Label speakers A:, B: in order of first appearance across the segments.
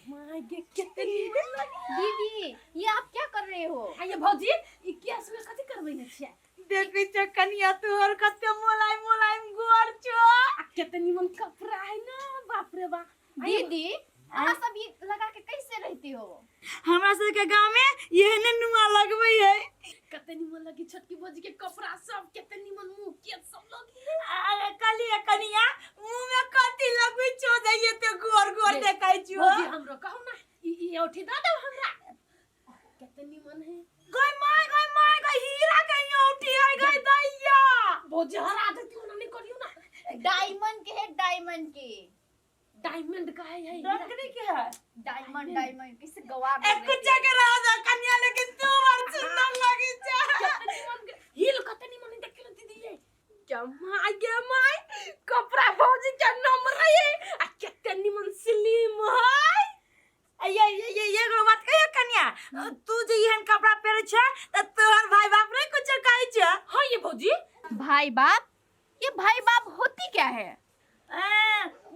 A: My गे कते नीमन लगे।
B: दीदी, ये आप क्या कर रहे हो?
A: आ ये भौजी, ई केस में कथी करबै ने छियै?
C: देखै छ कनिया, तोहर कते मोलायम मोलायम गोर छो।
A: आ कते नीमन कपड़ा है ना, बाप रे बाप।
B: दीदी, अहाँ सब ये लगा के कैसे रहते हो?
C: हमरा सबके गांव में एहने नुआ लगबै है।
A: कते नीमन लगी छोटकी भौजी के कपड़ा सब, कते नीमन मुंह के सब लगी।
C: अरे कलिया कनिया, मुंह में कथी लगबै छो जे एते गोर गोर
A: ले,
C: देखै छो?
A: भौजी, हमरो कहू ना, ई ई औठी दऽ देब हमरा, कते नीमन है।
C: गय my, गय my, गय हीरा के औठी है गय दैया।
A: भौजी, हरा देती, ओना नहीं करियो ना।
B: डायमंड के है, डायमंड के।
A: डायमंड का है है।
C: डंकनी के है।
B: डायमंड, डायमंड कैसे गवार
C: एक
B: लग रही
C: कुच्चा
B: है।
C: के रह जा कनिया, लेकिन तू बड़ सुंदर लगी छे।
A: कते नीमन के हिल, कते नीमन है, देखियो दीदी, ये क्या my गे my, कपड़ा भौजी के नंबर है आ कते नीमन स्लिम है।
C: ये ये ये ये एगो बात कहियो कनिया, तू जे एहन कपड़ा पहिरै छे त तोहर भाई बाप नहीं कुछ कहै छे?
A: हाँ ये भौजी।
B: भाई बाप? ये भाई बाप होती क्या है?
C: ए,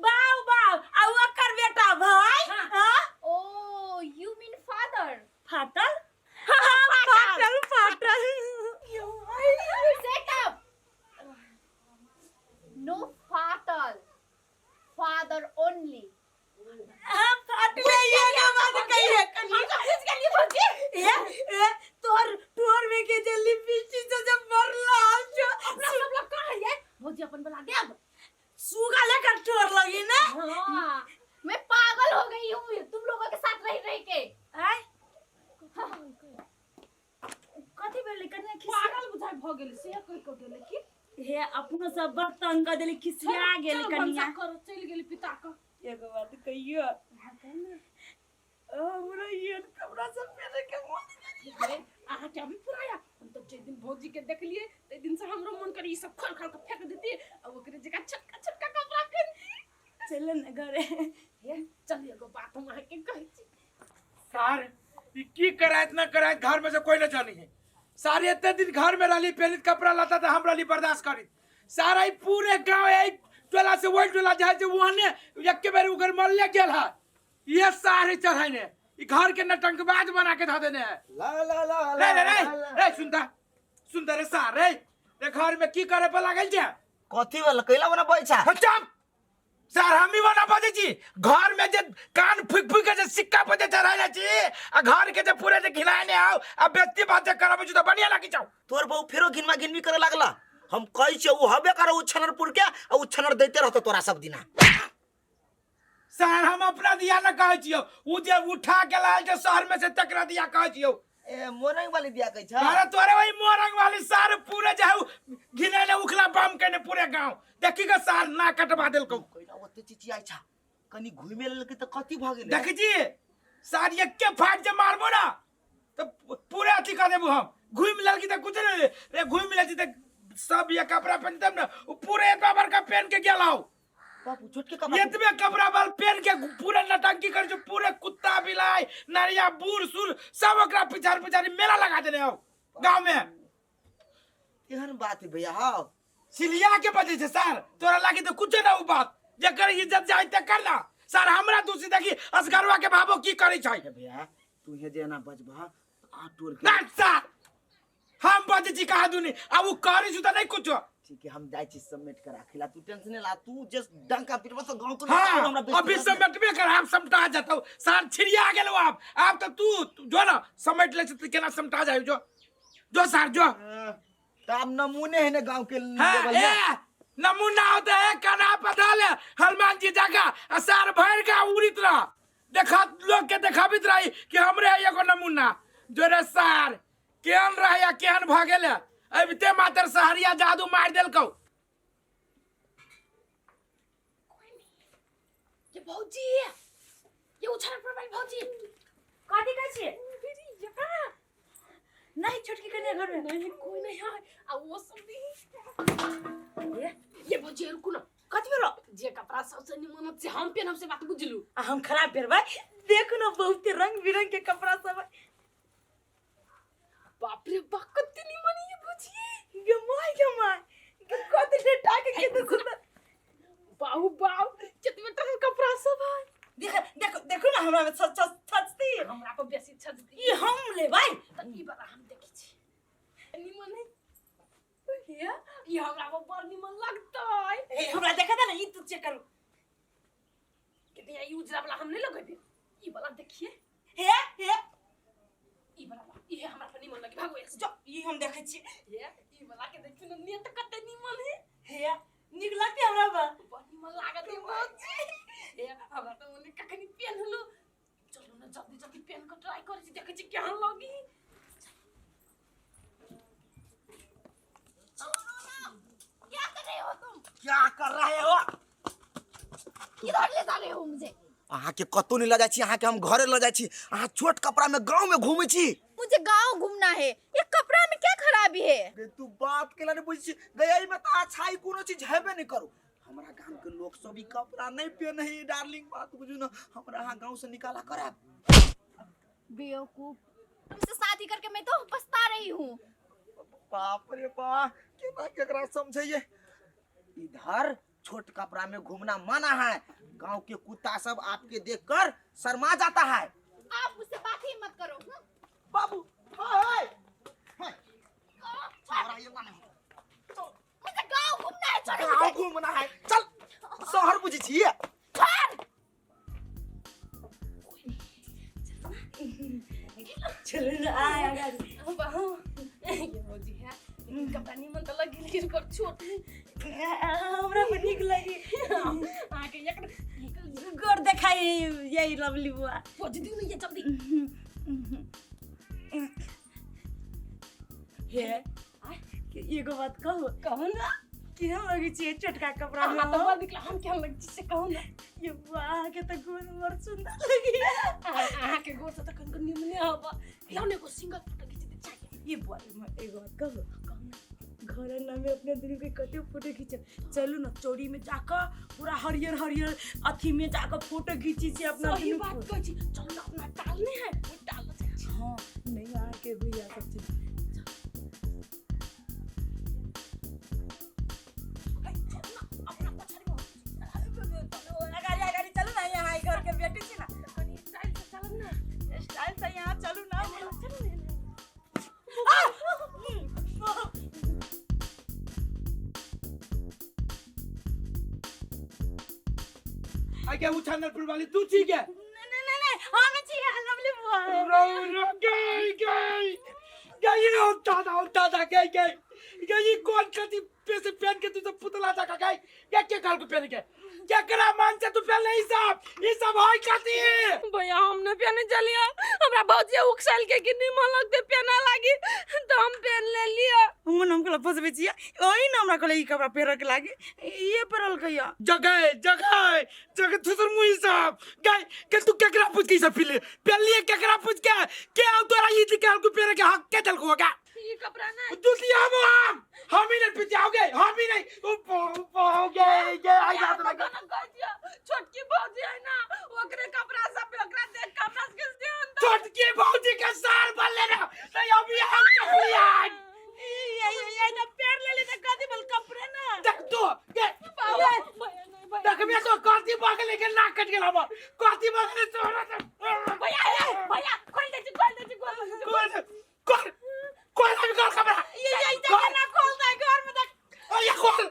C: बाप बाप आ ओकर बेटा भाई।
A: हाँ।
C: हाँ?
B: ओ, you mean father.
C: फाटल, हाँ, फाटल फाटल।
B: Set up, no फाटल, फादर ओनली।
C: हाँ, फाटले। ये एगो बात कहिए कनिया।
A: हम सब बुझ गेलिए भौजी।
C: ए ए, तोहर तोहर में के जे लिपस्टिक से जे मरला छो।
A: अपना सब लोग कहाँ है भौजी? अपन वाला देब।
C: सुगा लेकर तोर लगी ना।
A: हाँ।
B: मैं पागल हो गई हूँ तुम लोगों के साथ रह रह के।
C: आय, कथी भेलै कनिया? खिसिया
A: पागल बुझाइ भऽ गेल से कहि कऽ गेलै की।
C: हे, अपनो सब बड़ तंग कऽ देली, खिसिया गेल।
A: चलो,
C: कनिया
A: भनसा करो, चलि गेली पिता कऽ।
C: एगो बात कहियो, हमरा एहन कपड़ा सब पहिरे के मन।
A: अरे, अहाँके अभी पुराया, हम तऽ जाहि दिन भौजी के देखलिए ताहि दिन से हमरो मन करी ई सब खोल खोल के फेंक देती आ ओकरे जगह छोटका छोटका कपड़ा पहनती।
C: चल ने घरे।
A: हे चल, एगो बात हम अहाँके कहै छी।
D: सार ई की करायत ना करायत, घर में से कोई ना जानी है। सारे इतने दिन घर में रहली, पहनित कपड़ा लता था, हम रहली बर्दाश्त करी। सारा ई पूरे गांव एक टोला से वही टोला जाए से वहने एक बेर उगर मरले गेल है। ये सारे चढ़ाने ई घर के नटंकबाज बना के धऽ देने है।
E: ला ला ला।
D: रे रे रे।
E: ला, ला।
D: रे, सुनता सुनता रे सार, रे रे, घर में की करे पर लागल छै?
E: कथी वाला कैला बना पैसा?
D: हाँ, चुप सर, हम ही बना बजै छी। घर में जे कान फुक फुक के जे सिक्का पर जे चढ़ाइ जाइ छी आ घर के जे पूरे जे घिनाय आउ आ बेइज्जती बात जे कराबै छी तऽ बढ़िया लागि जाउ।
E: तोर बहु फेरो घिनमा घिनमी करे लागला। हम कहै छियै, उ हबे करे उ छनरपुर के आ उ छनर दैते रहतो तोरा सब दिना।
D: सर, हम अपना दिया न कहै छियौ, उ जे उठा के लायल छै शहर में से तकरा दिया कहै छियौ।
E: ए, मोरंग वाली दिया कहै छ?
D: अरे तोरे वही मोरंग वाली सार, पूरे जे हउ घिनैले उखला बम केने पूरे गांव देखी के सार ना कटवा देलकौ।
E: कैला ओते चिचियाइ छ? कनी घुमे लेलकै तऽ कथी भऽ गेलै?
D: देखै छी सार, एके फाट जे मारबो ना तऽ पूरे अथी कर देबो हम। घुमि लेलकी तऽ कुछ नहीं रे, घुमि लेलकी तऽ सब ये कपड़ा पहन तब ने उ पूरे एतबा बड़का पहन के गेल हौ।
E: बापू, छोटके कपड़ा।
D: एतबे कपड़ा बाल पहन के पूरे नटंकी कर जो पूरे कुत्ता बिलाई नरिया बूढ़ सूढ़ सब ओकरा पिछाड़ पिछाड़ी मेला लगा देने हो गांव में।
E: एहन बात है भैया? हाँ।
D: सिलिया के बजे छै सर, तोरा लागी तो कुछ ना उ बात, जेकर इज्जत जाय तकर ना सर। हमरा दूसरी देखी असगरवा के भाबो की करै छै।
E: हे भैया, तू हे जे एना बजबह आ टोल के
D: ना सर, हम बजै छी कहा दुनी आ उ करै छै तऽ नहीं कुछो।
E: ठीक है, हम जाइ छी सबमिट करा खिला, तू टेंशन नहीं ला। तू जस्ट डंका पिटबा तो गांव के
D: हाँ।
E: हमरा बेइज्जती
D: अभी
E: करत ना।
D: समेटबे कर, आप समटा जतौ सार, छिड़िया गेलो आप। आप तो तू तू जो ना समेट ले छै, केना समटा जाय, जो जो सार जो।
E: हाँ, तऽ आब नमूने है ने गांव के
D: हाँ,
E: लेवल में।
D: ए नमूना होता है कना पधाल हनुमान जी जगह आ सार भर के उड़ित रह, देखा लोग के देखाबित रही कि हमरे है एगो नमूना। जो रे सार केहन रहे या केहन भऽ गेल, अबिते मात्र सहरिया जादू मारि देलकौ।
A: ये भौजी, ये उछाल पर भाई भौजी।
C: कथी कहै छियै? नहीं छोटकी कन्या घर में
A: नहीं, कोई नहीं है आ वो सब भी। ये भौजी, रुकू ना।
C: कथी भेलो?
A: जे कपड़ा सबसे निमन से हम पहनब से बात बुझलू।
C: आ हम खराब पहिरबै? देखू ने, बहुते रंग बिरंग के कपड़ा सब है।
A: बाप रे बाप, कते निमन ये भौजी।
C: गे my, गे my, गे कथी डेटा के केते सुंदर।
A: बाहु बाहु, कितने तरह कपड़ा सब है।
C: देख देखो देखो ना हमरा में छछ छछती।
A: हमरा पर बेसी छजती।
C: ई हम लेबै।
A: तऽ ई वाला हम देखै छी, निमन है ये, ई हमरा पर बड़ निमन लगतै।
C: ए, हमरा देखा दे ना, ई तू चेक करू।
A: के भैया, ई उजरा वाला हम नहीं लगेबे, ई वाला देखिए।
C: हे हे,
A: ई वाला ला, ई हमरा पर निमन लगे, भागो यहाँ से।
C: जो ई हम देखै छी।
A: ये ई वाला के देखियो ना, नेट कते निमन है।
C: हे, नीक लगतै हमरा पर।
A: बड़ निमन लागत है भौजी। ए, हमरा तऽ ओने कखनी पेन्हलु। चलू ना, जल्दी जल्दी पेन के ट्राई करै छी, देखै छी केहन लगी।
B: क्या कर रहे हो तुम?
E: क्या कर रहे हो?
B: किधर ले जा रहे हो मुझे?
E: अहाँके कतौ नहीं लऽ जाइ छी, अहाँके हम घरे लऽ जाइ छी। अहाँ छोट कपड़ा में गाँव में घूमै छी।
B: मुझे गांव घूमना है, ये कपड़ा में क्या खराबी है?
E: गे तू बात केला नहीं बुझै छी गई, एहिमे तऽ अच्छाई कोनो चीज हेबे नहीं करू। हमरा गाम के लोग सब ई कपड़ा नहीं पहने है डार्लिंग, बात बुझू ना, हमरा अहाँ गाँव से निकाला करायब।
B: बेवकूफ, तुमसे शादी करके मैं तो पछता रही हूँ।
E: बाप रे बा, केना केकरा समझैये। इधर छोट कपड़ा में घूमना मना है, गांव के कुत्ता सब आपके देखकर शर्मा जाता है।
B: आप मुझसे बात ही मत करो।
E: बाबू हाय हाय, छोड़ा ये माने।
B: मुझे गांव घूमना है, छोड़ो
E: गांव
B: मुझे।
E: घूमना है, चल शहर बुझी छियै।
B: छोड़।
C: चलू ना, आय अगाडि।
A: ये भौजी है, लेकिन कपड़ा निमन तऽ लगी, लेकिन ओकर छोट है।
C: हमरा पर नीक लगी।
A: अहाँके एकर
C: गोर देखाई यही लवली बुआ।
A: भौजी, दियौ ने ये जल्दी।
C: हे, एगो बात कहू?
A: कहू ना।
C: केहन लगै छियै छोटका कपड़ा में?
A: अहाँ तऽ बड़ निक, हम केहन लगै छी से कहू ना।
C: ये बुआ, अहाँके तऽ गोर बड़ सुन्दर लगैया।
A: अहाँके गोर से तऽ कनिको निमने हब। लाउ ने, एगो सिंगल फोटो घीच दे चाहिए।
C: ये बुआ, एगो बात कहू?
A: कहू ना।
C: घर में अपने दुनू के कते फोटो खींचब। चलू ना, चौरी में जाकर पूरा हरियर हरियर अथी में जाकर फोटो खींची छी अपना
A: सही
C: दुनू
A: बात
C: के।
A: कहै छी, चलू ना, अपना टाल नहि है, ओहि टाल लऽ जाइ छी।
C: हाँ, नहीं अहाँके भैया सब चीज।
A: है, चलू ना, अपना पछाड़ी में।
C: अगाडि अगाडि चलू ना, यहाँ घर के बेटी छी ना।
A: कनि स्टाइल से चलब ना।
C: स्टाइल से यहाँ चलू ना।
A: चलू ने।
D: आगे उछानलपुर वाली तू ठीक है?
C: नहीं नहीं नहीं नहीं, हम छी लवली बुआ।
D: रो रो, गई गई गई, ओ दादा ओ दादा, गई गई गई, कौन कथी पे से पहन के तू तो पुतला था गई क्या के काल को पहन के केकरा मान से तू पहन ले ई सब, ई सब होय कथी?
A: भैया, हम ने पहने चलिया, हमरा भौजी उकसाल के कि निमन लगते पहना लागी तो हम पहन ले लिया।
C: हम हम कहला फसबै छियै, ओही ना हमरा कहले ई कपड़ा पहिरऽ के लागी, ये पहिरल कहिया।
D: जगह जगह जगह थुसर मुई सब गई के तू केकरा पूछ के ई सब पीले पहन लिए, केकरा पूछ के के आउ तोरा ई निकाल को पहन के हक के दल को होगा?
A: ये कपड़ा ना
D: दूसरी हम हम ही नहीं पीते आओगे, हम ही नहीं ऊपर गए गए आई बात लगा।
A: छोटकी भौजी है ना, ओकरे कपड़ा सब ओकरा देख के हमरा के ध्यान दो।
D: छोटकी भौजी के सार बन लेना नहीं, अभी हम चलिए।
C: ये ये ये ना पैर ले ले त कथी बोल कपड़े ना।
D: देख तो गे।
A: भैया, नहीं भैया।
D: देख मैं तो कथी बगले के नाक कट गेल हमर, कथी बगले तोरा तो।
A: भैया, ए, भैया, खोल दे छी, खोल दे छी, खोल दे छी।
D: खोल खोल खोल अभी खोल कपड़ा।
C: ये ये जगह ना खोल दे घर में देख।
D: अरे खोल,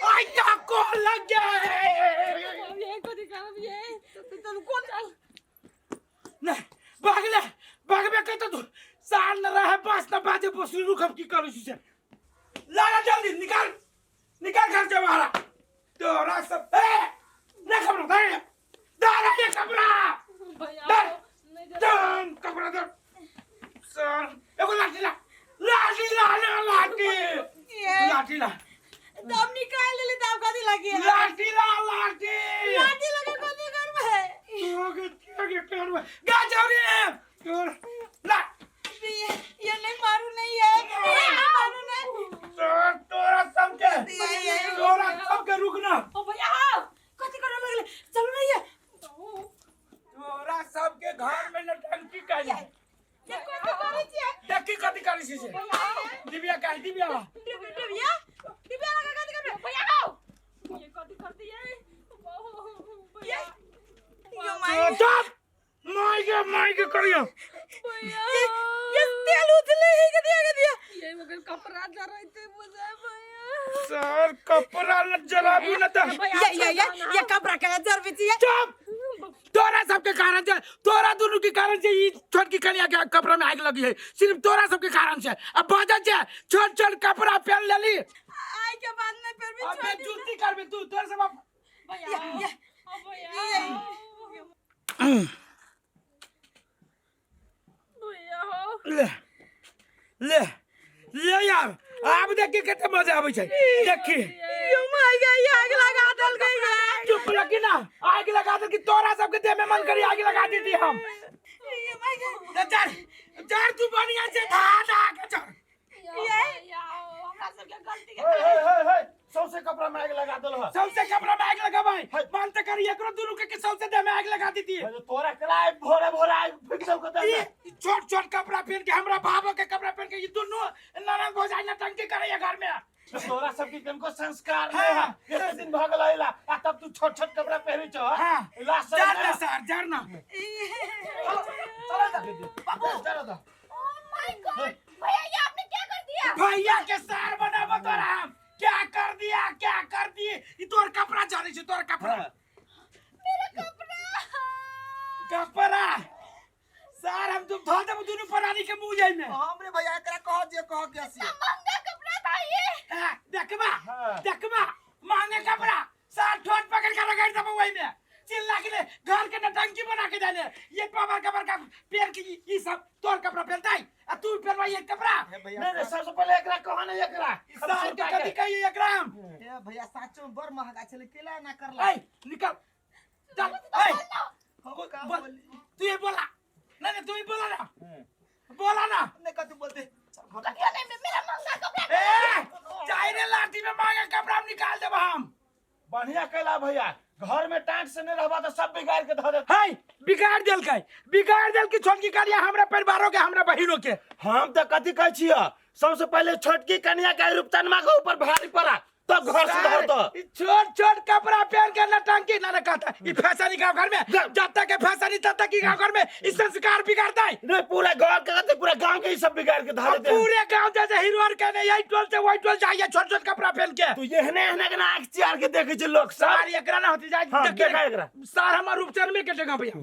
D: आई का खोल लग गए।
A: ये कथी करब ये तो कौन चल।
D: नहीं भागले भागबे कहते तू साल न रहे बस न बाजे बस रुक, हम की करू से लाला, जल्दी निकाल निकाल घर से बाहर तोरा सब। ए ना कपड़ा दे दे रे ये कपड़ा।
A: भैया,
D: दे।
A: नहीं दे।
D: दम कपड़ा दे सर, एगो लाठी ला, लाठी ला ना, लाठी लाठी ला।
C: दम निकाल ले तब कथी लागी?
D: लाठी ला, लाठी।
C: लाठी लगे कथी घर में?
D: तोगे तोगे करवा गा जाओ रे तोर ला।
C: ये ये नहीं मारू, नहीं है, ये नहीं मारू, नहीं।
D: तोर तोरा सबके
C: ये ये
D: तोरा सबके रुकना।
A: ओ भैया,
C: कथी करे लगले? चलू ना ये।
D: तोरा सबके घर में नटंकी करी।
C: ये कथी करै छियै?
D: देखी कथी करी छी से दिव्या काहे दिव्या ला।
C: डिबिया डिबिया लगा कथी करबे?
A: भैया, आओ, ये कथी कर दिए भैया?
C: यो माई।
D: की करियो।
C: ये तेल उजले है के दिया के दिया।
A: ये मगर कपड़ा जराइते बुझाय भैया।
D: सर कपड़ा न जलाबू न त
C: ये ये ये ये कपड़ा के जरबी छी।
D: चुप। तोरा सबके कारण से, तोरा दोनों के कारण से ई छोटकी कनिया के कपड़ा में आग लगी है, सिर्फ तोरा सबके कारण से। अब बाजल छे छोट छोट कपड़ा पहन लेली।
C: आई के बाद में फिर भी
D: अबे जूती करबे तू तोर सब।
A: भैया
C: ये
A: भैया हो।
D: ले ले ले यार, आब देखी कते मजा आबै छै। देखी
C: यो my गई आग लगा दल गई है।
D: चुप लगी ना, आग लगा दल कि तोरा सबके देह में मन करी आग लगा दी थी हम।
C: ये my गई।
D: चल चल तू बढ़िया से धा धा के चल।
A: भैया हमरा सबके गलती के
F: हे हे हे सौसे कपड़ा में आग लगा देल ह।
D: सबसे कपड़ा में आग लगाबै मन त करी एकरो दुनू के सबसे देह में आग लगा दी थी।
F: तोरा कला भोरे भोरे आग फेंक सब के
D: ई छोट छोट कपड़ा पहन के हमरा बाबा के कपड़ा पहन के ई दुनू ननद भौजाई नटंकी करैया घर में।
F: तोरा सबके कनको संस्कार नहीं है। एते दिन भगल आइला आ तब तू छोट छोट कपड़ा पहरी छो।
D: हां
F: लास्ट
D: जर ना सर जर ना।
F: चलो बाबू चलो तो।
B: ओ my God भैया ये आपने क्या कर दिया?
D: भैया के सार बनाबो तोरा हम। क्या कर दिया क्या कर दिए? ई तोर कपड़ा जाने छै तोर कपड़ा।
B: मेरा कपड़ा
D: कपड़ा सार हम तुम धो देबो दुनू प्राणी के मुंह जाय में।
E: हमरे भैया एकरा कह जे कह के से
B: महंगा कपड़ा था ये।
D: हां देखबा देखबा महंगा कपड़ा सार ठोट पकड़ के रगड़ देबो ओइ में। चिल्ला के घर के नटंकी बना के जाने ये पावर कपर का पेर के ई सब तोर कपड़ा पहनताई आ तू पहनवा ये कपड़ा।
E: भैया
F: नहीं नहीं सबसे पहले एकरा कह नहीं एकरा
D: सार के कथि कहिए एकरा हम।
E: ए भैया साचो में बड़ महंगा छले केला ना करला।
D: ए निकल चल। ए
E: हम का बोली?
D: तू ये बोला नहीं नहीं तू ही बोला ना बोला ना
E: नहीं कथि बोलते।
B: क्यों नहीं मेरा महंगा कपड़ा।
D: ए चाहे रे लाठी में मांगा कपड़ा हम निकाल देब हम।
F: बढ़िया कैला भैया घर में टांट से नहीं रहबा तो सब बिगाड़ के धर दे।
D: हाय बिगाड़ देलकै बिगाड़ देलकै छोटकी कनिया हमरा परिवारों के हमरा बहिनों के।
F: हम तो कथि कहै छियै सबसे पहले छोटकी कनिया के रूपचनमा के ऊपर भारी पड़ा तब घर सुधर तो।
D: छोट छोट कपड़ा पहन के नटंकी ना कहता ई फैशन ही गाँव घर में जब तक के फैशन ही तब तक ही गाँव घर में ई संस्कार बिगाड़ता है।
F: नहीं पूरा घर के कहते पूरा गांव के ही सब बिगाड़ के धर देते।
D: पूरे गांव जैसे हीरो के नहीं यही टोल से वही टोल जाइए छोट छोट कपड़ा पहन के।
F: तू एहने एहने के ना आँख चियार के देखे छै लोग सब।
D: सार एकरा ना होती जाए
F: हाँ, देखा एकरा।
D: सार हमार रूपचन में के जगह भैया।